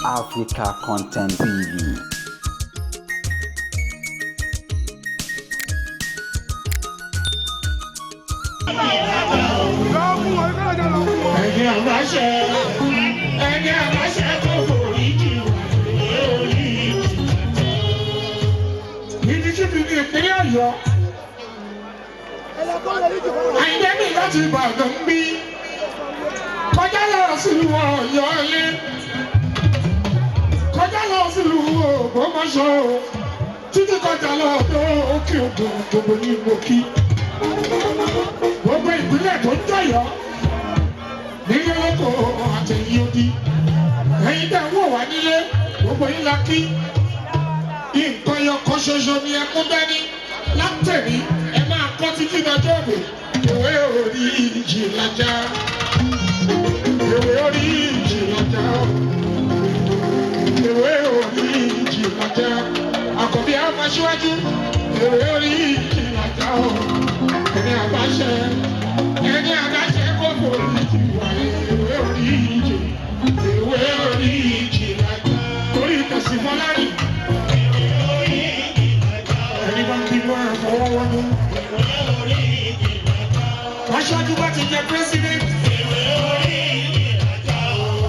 Africa Content TV. Ẹni àbáṣẹ, ẹni àbáṣẹ tó forí jì lórí. Ìdí tí mi ní ìpínlẹ̀ Ọ̀yọ́. Àyìndé mi láti Ìbàdàn ń bí. Kọjá lọ sílùú Ọ̀yọ́ ilé. Kọjá lọ sílùú Ògbómọ̀ṣọ́. Títí kọjá lọ tó òkè ògùn gbogbo ní Mòkí. Gbogbo ìpínlẹ̀ tó ń jọyọ̀ nílé lóko àtẹ̀yìn odi. Ẹ̀yin tẹ̀ ń wò wá nílé, gbogbo yín la kí. Nǹkan yọ kan ṣoṣo ni ẹ mú dání látẹ̀mí, ẹ máa kọ́ títí dọjọ́ òbò. Ìwé orí ìjì lajá. Ìwé orí ìjì lajá. Ìwé orí ìjì lajá. Àkọ́bí àwọn aṣíwájú. Ìwé orí ìjì lajá o. Ẹni àbáṣẹ. Ẹni àbáṣẹ kò forí jì wá. Ìwé orí ìjì. Ìwé orí ìjì lajá. Torí kẹsì fọláyìn. Ẹni bá ń bínú ẹ̀ fọwọ́ wọnú. Aṣáájú bá ti jẹ president.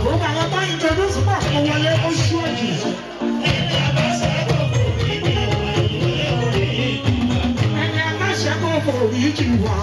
Gbogbo àwọn tó introduce pọ̀ kó wọlé ó ṣúọ̀jù. Ẹni aláṣẹ kò forí jì wá.